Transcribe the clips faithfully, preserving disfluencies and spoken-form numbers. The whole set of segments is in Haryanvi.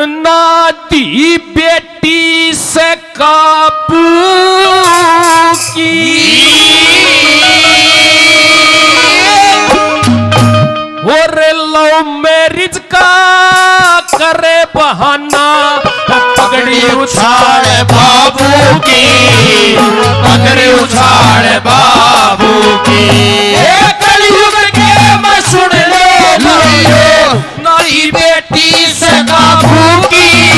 ना धी बेटी से काबू की। और लव मैरिज का करे बहाना। पगड़ी उछाल बाबू की, पगड़ी उछाल बाबू की। ए कलयुग के मैं सुन ले भाइयों, ना धी बेटी से काबू की।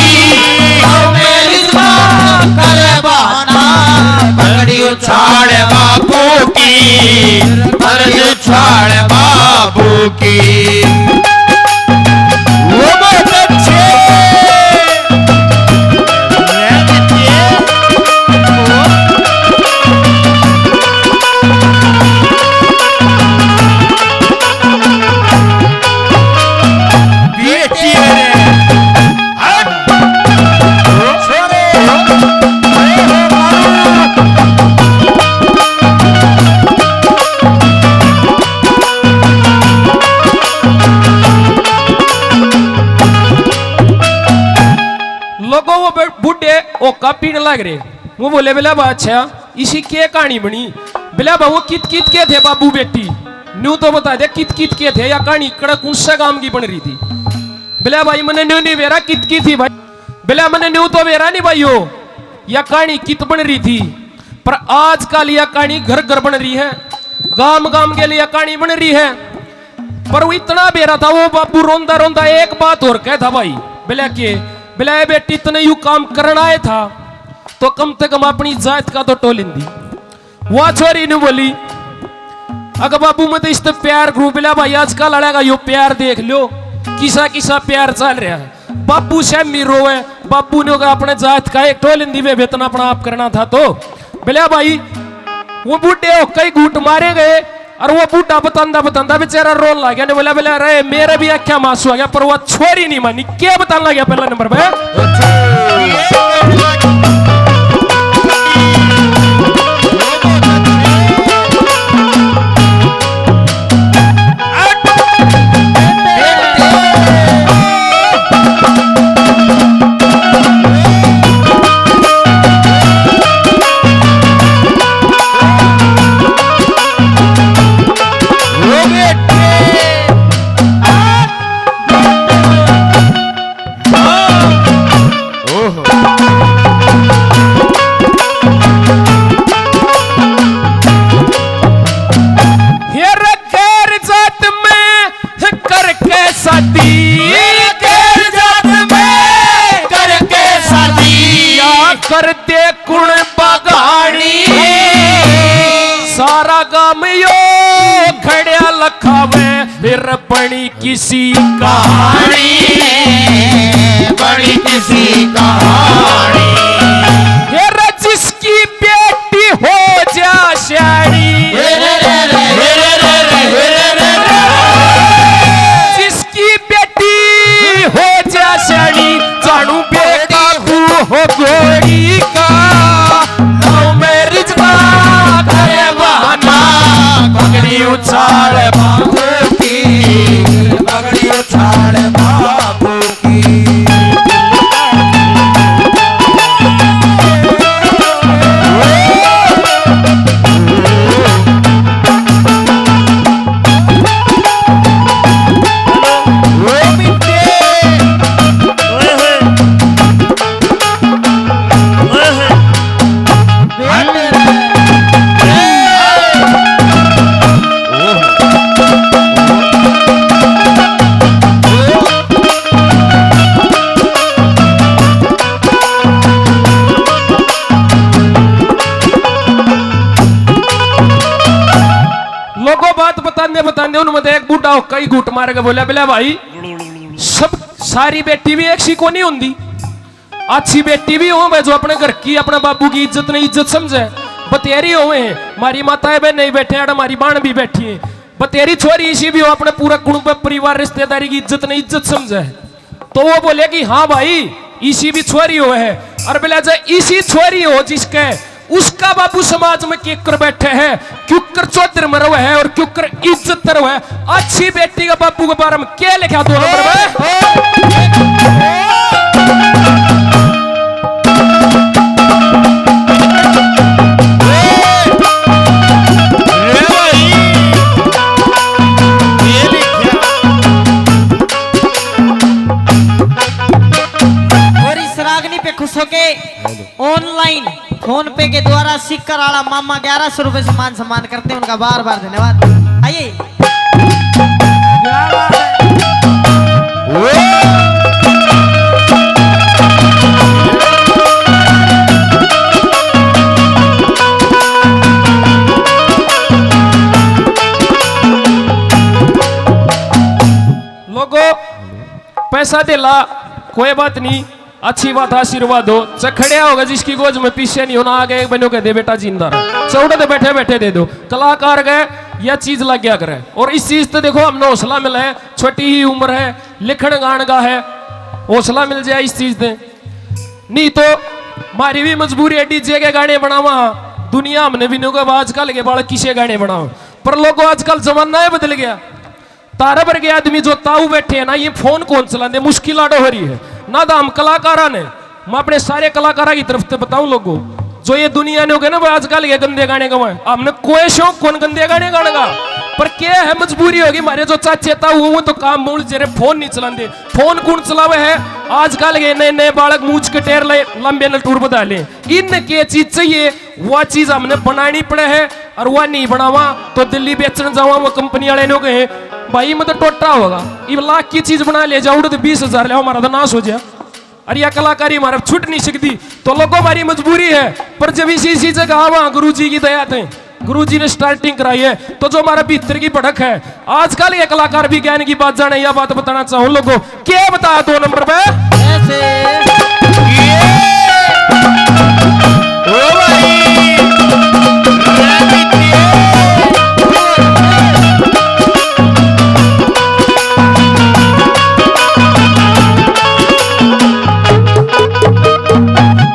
लव मैरिज का करे बहाना। पगड़ी उछाल बाबू की, पगड़ी उछाल बाबू की। वो बहुत अच्छे। बेटी है रे। लोगों, वो बे-, बूढ़े होका पीने लग रहे। वो बोले, "बेला बा, अच्छा, इसी के कहानी बनी?" बेला बा, वो कित कित के थे बाबू बेटी, न्यू तो बता दे, कित कित के थे या कहानी कड़ा कौन सा गांव की बन रही थी? बेला भाई, मने न्यू नहीं बेरा कित की थी भाई। बेला मने न्यू तो बेरा नहीं भाई हो, या कहानी कित बन रही थी, पर आजकल या कहानी घर घर बन रही है, गांव गांव के लिए कहानी बन रही है। पर वो इतना बेरा था, वो बाबू रोंदा रोंदा एक बात और कह था भाई। बेला के? बेला, ए बेटी, तने यू काम करना आए था तो कम से कम अपनी जात का तो टोलिंदी। वा छोरी न्यू बोली, "अगर बाबू, मैं तो इससे प्यार करूं।" बेला भाई, आजकल आला का यो प्यार देख लो, किसा किसा प्यार चल रहा है। बाबू स्यामी रोवे, बाबू ने कहा, "अपने जात का एक टोलिंदी वे, वेतन अपना आप करना था तो।" बेला भाई, वो बूढ़े हो कई घूट मारे गए, और वो बूढ़ा बतांदा बतांदा बेचारा रोन लग गया। ने बोला, "बेला रे, मेरे भी आख्या मासू आ गया, पर वो छोरी नहीं मानी।" क्या बताने लग गया पहला नंबर पे? हेर गैर जात में करके शादी, गैर जात में करके शादी, या कर दे कुण बगाड़ी। सारा गाम यो खड़्या लखावे, फिर बनी किसी कहानी, बनी किसी कहानी। हेर जिसकी बेटी हो जा स्याणी, जिसकी बेटी हो जा स्याणी, जानू बेटा तू हो घोड़ी का। लव मैरिज का करे बहाना, पगड़ी उछाल बाबू की, पगड़ी उछाल बाबू की। लोगों, बात बतांदे बतांदे उनमें तो एक बूढ़ा हो कई घूट मार के बोला, "बेला भाई, सब, सारी बेटी भी एक सी को नहीं होंदी। अच्छी बेटी भी होवे जो अपने घर की, अपने बाबू की इज्जत ने इज्जत समझे। बतेरी होवे, मारी माता है बहन नहीं बैठे, आड़ा मारी बाण भी बैठी है। बतेरी छोरी इसी भी हो, अपने पूरा कुटुंब, परिवार, रिश्तेदारी की इज्जत ने इज्जत समझे।" तो वो बोले कि हाँ भाई, इसी भी छोरी हो है। और बोला, "जे इसी छोरी हो जिसके, उसका बाबू समाज में क्यों कर बैठे है, क्यों कर चौधर में रहो है और क्यों कर इज्जत रहो है। अच्छी बेटी का बाबू के बारे में क्या लिखा दो नंबर में?" ऑनलाइन फोन पे के द्वारा सिक्कर वाला मामा ग्यारह सौ रुपए से मान सम्मान करते हैं, उनका बार बार धन्यवाद। आइए। क्या बात है? लोगो, पैसा दे ला, कोई बात नहीं, अच्छी बात, आशीर्वाद हो। च खड़े होगा जिसकी गोज में, पीछे नहीं होना, आगे एक बनो कह दे, "बेटा जिंदा रह।" चौड़े तो बैठे बैठे दे दो। कलाकार गए, यह चीज लग गया करे। और इस चीज तो देखो, हमने हौसला मिला है, छोटी ही उम्र है, लिखण गान का है, हौसला मिल जाए इस चीज से। नहीं तो हमारी भी मजबूरी है, डीजे के गाने बनावा। दुनिया हमने भी नहीं कहा, आजकल के बालक किसे गाने बनाओ। पर लोगों, आजकल जमाना है बदल गया। तारे वर्गे आदमी जो ताऊ बैठे हैं ना, ये फोन कौन चलाते, मुश्किल आड़ो हो रही है ना। तो हम कलाकारा ने, मैं अपने सारे कलाकारा की तरफ से बताऊं लोगों, जो ये दुनिया ने हो गए ना, वो आजकल ये गंदे गाने गवाए। हमने कोई शौक कौन गंदे गाने गाने का, पर क्या है, मजबूरी होगी हमारे। जो चाचे ताऊ वो तो काम मूल जेरे फोन नहीं चलाते। फोन कौन चलावे है? आजकल के नए नए बालक मूछ के टेर ले, लंबे न टूर बता ले। इनके चीज चाहिए, वह चीज हमने बनानी पड़े है। और वह नहीं बनावा तो दिल्ली बेचण जावा, वो कंपनी वाले ने कहे, "भाई, मैं तो टोटा होगा, ये लाख की चीज बना ले जाओ, तो बीस हजार ले, हमारा तो नाश हो जाए।" अरे, यह कलाकारी हमारे छूट नहीं सकती। तो लोगों, हमारी मजबूरी है, पर जब इसी, इसी जगह आवा, गुरु जी की दया थे, गुरु जी ने स्टार्टिंग कराई है, तो जो हमारा भीतर की भड़क है, आजकल ये कलाकार भी ज्ञान की बात जाने, यह बात बताना चाहूं लोगों। क्या बताया दो नंबर पे? ऐसे। ये। ओ भाई।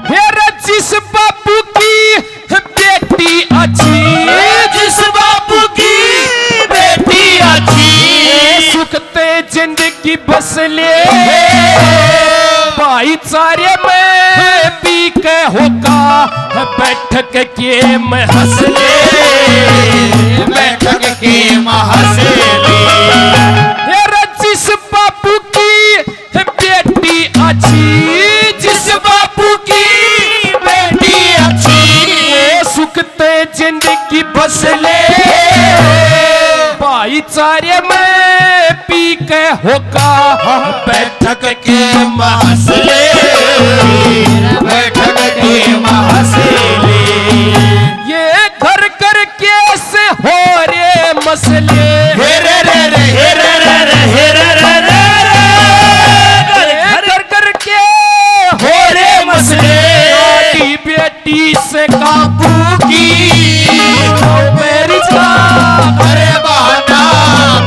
हे रजिस बाबू की बेटी अच्छी, जिस बाबू की बेटी अच्छी। सुख ते जिंदगी बस ले, भाईचारे में पी के होका, बैठक के में हंस ले, बैठक के में हंस ले। हे रजिस बाबू की बेटी अच्छी, जिस बाबू की बेटी अच्छी। ओ सुख ते जिंदगी बस ले, भाईचारे में पी के होका, बैठक के में हंस ले, बैठक के में हंस ले। ये घर घर कैसे हो रे मसले। हे रे रे रे, हे रे रे रे, हे रे रे रे रे। घर घर के हो रे मसले। बेटी बेटी से काबू की। ओ मेरी जान। अरे बहाना,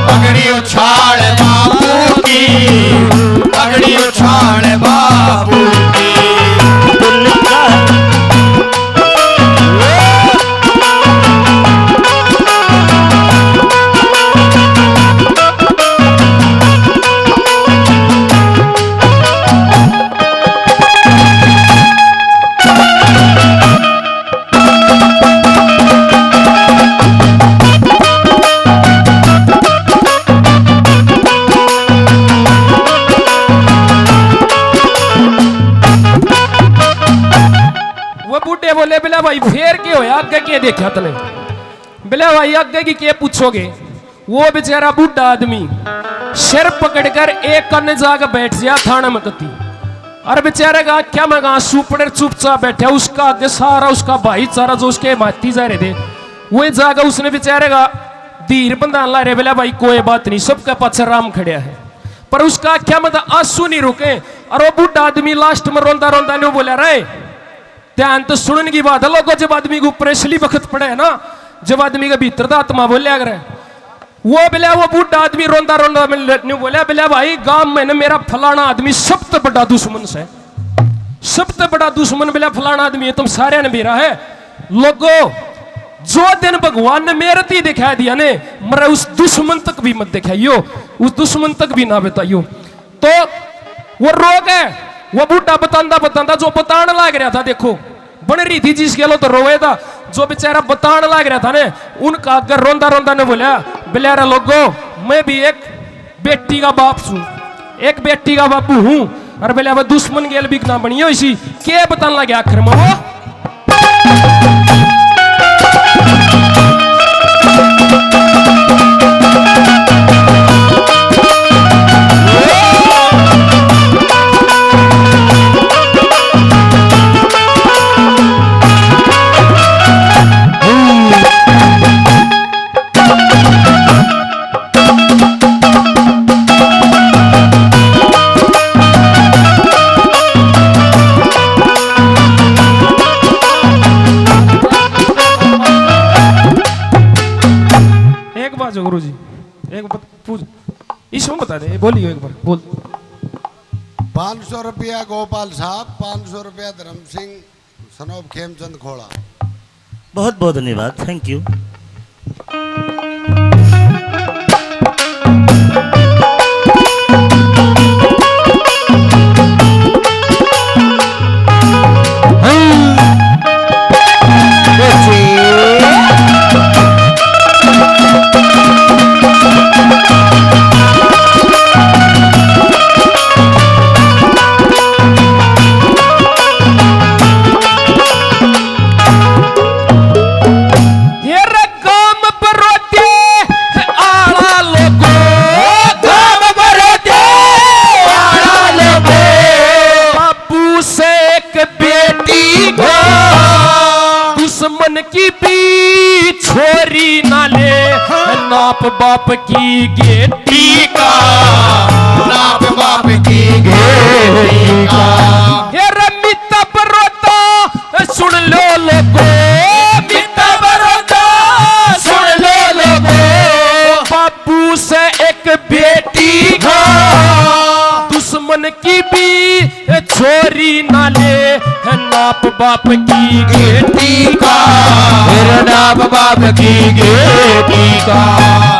पगड़ी उछाल बाबू की, पगड़ी उछाल बाबू की। वो बूढ़े बोले, "बिला भाई, फेर के होया, आगे के देखा तने?" बिला भाई, आगे की के पूछोगे? वो बेचारा बूढ़ा आदमी सिर पकड़कर एक कन जाके बैठ गया थाने में कती। और बेचारे का आख्या में आंसू पड़े, चुपचाप बैठा। उसका आगे सारा उसका भाईचारा जो उसके माती जा रहे थे, वो जाके उसने बेचारे का धीर बंधान ला रहे, बोला, "भाई, कोई बात नहीं, सबके पाछे राम खड़ा है।" पर उसका आख्या में तो आंसू नहीं रुके। और वो बूढ़ा आदमी लास्ट में रोंदा रोंदा ने बोला, "रे, ध्यान तो सुनने की बात है लोगों, जब आदमी के ऊपर असली बखत पड़े है ना, जब आदमी के भीतर का आत्मा बोल्या करे।" वो बोला, वो बूढ़ा आदमी रोंदा रोंदा मिल-, न्यू बोला, बोला, "भाई, गांव में ना मेरा फलाना आदमी सबसे बड़ा दुश्मन से, सबसे बड़ा दुश्मन बोला फलाना आदमी है, तुम सारे ने बेरा है।" लोगो, जो दिन भगवान ने मेरे ती दिखा दिया ने, मरे उस दुश्मन तक भी मत दिखाइयो, उस दुश्मन तक भी ना बताइयो। तो वो रो गए। वो बूढ़ा बतांदा बतांदा जो बतान लाग रहा था, देखो, बन रही थी जिस गेलो तो रोए था। जो बेचारा बतान लाग रहा था ने, उनका आगे रोंदा रोंदा ने बोला, "बिलारा लोगो, मैं भी एक बेटी का बाप सूं, एक बेटी का बापू हूँ।" अरे पहले अब दुश्मन गेल भी ना बनियो इसी, के बताने लगे आखिर में वो। एक बात जो गुरु जी, एक बात पूछ, इसमें बता दे, बोलियो एक बार, बोल। पाँच सौ रुपया गोपाल साहब, पाँच सौ रुपया धर्म सिंह, सनोप खेमचंद खोड़ा। बहुत बहुत धन्यवाद, thank you। हे रे गाम बरोदे आला लोगो, गाम बरोदे आला लोगो, बापू से एक बेटी को दुश्मन की भी छोरी ना ले, नाप बाप की गेटी का, नाप बाप की गेटी का। हे रे मित बरोदा सुन लो लोगो, मित बरोदा सुन लो लोगो, बापू से एक बेटी का दुश्मन की भी छोरी ना ले, नाप बाप की गेटी का, फिर नाप बाप की गेटी का।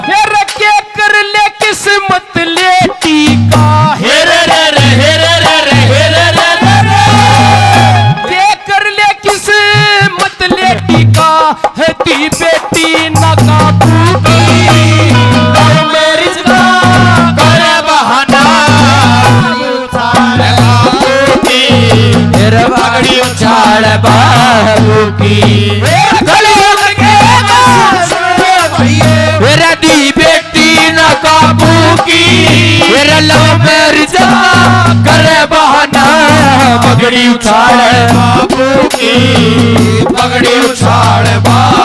फिर के कर ले किस्मत लेटी का, हेरे रे रे, हेरे रे रे, हेरे रे रे रे। के कर ले किस्मत लेटी का, है दी बेटी ना काबू की। Love marriage का करे बहाना, उछाल बाबू की। तेरे पगड़ी उछाल बाबू की। ए, कलयुग के मेरा दी बेटी ना काबू की। मेरा love marriage करे बहाना, पगड़ी उछाल बाबू की, पगड़ी उछाल बाबू